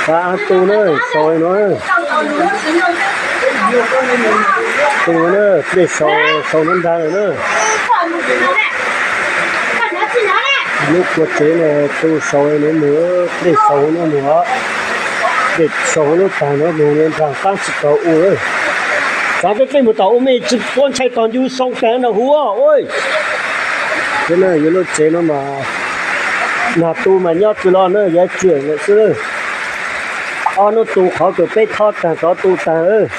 Pab tu na, sau no. Tu na, dej sau, sau no ntag na. Lub kua tsev no tu sau no mus, dej sau no mus, dej sau no tag no mus, nrag qaab tsis tau ua. Xaav tej dlej mus tom ua mej tsis puab ntshai tog ncu sau tag no huv. Yuav lub tsev no mas nag tu mas nyob tsis los na, yuav tsuam lawm xwb. Ob hnub tu qhov kws peb thob tag rov tu tag.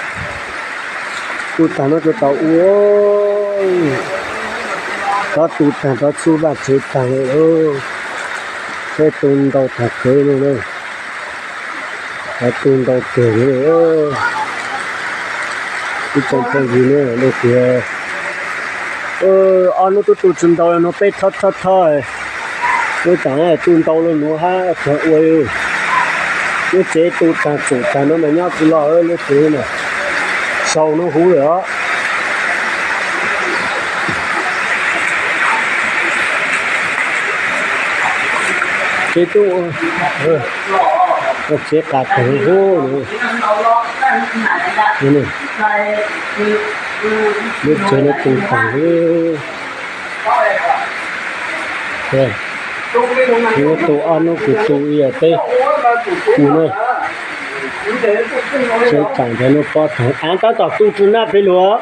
Tu tag no rov tau ua, rov tu tag rov txhub vaj tsev tag lawm. Peb tu ntau tag kawg no na, rov tu ntau kawg no. Ib tsoom phooj ywg na, leej twg ob hnub tub tu tsis ntau no peb thob thob thob, lub tag tu ntau los nuav hab kawg ua. Lub tsev tu tag tsum tag no mas nyob tsis los lub tsev na, sau no huv lawm os. Tsev tub, tsev qas tag huv. Lub tsev no tu tag huv. Lub tu ob hnub kws tu ib yam teb kws na. Tsev tag ntawd no pob tag, aav tab tom tu tsis naj peb luag.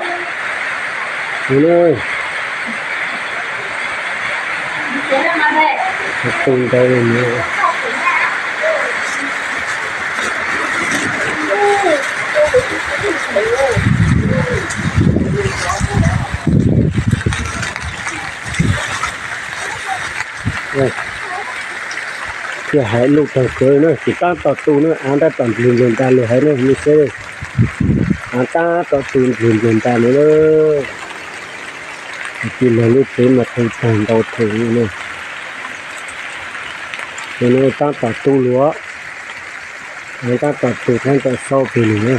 Tu ntau li. Thiaj hais lug tag kawg na, tsis tab tom tu na, aav tab tom nplwg nplwg ntas lug hais na, mej saib, aav tab tom tu nplwg nplwg ntas na. Tij laug lub tsev mas tu tag ntau theem na. Tab tom tu lug, tab tom tu tab tom sau pem lug na.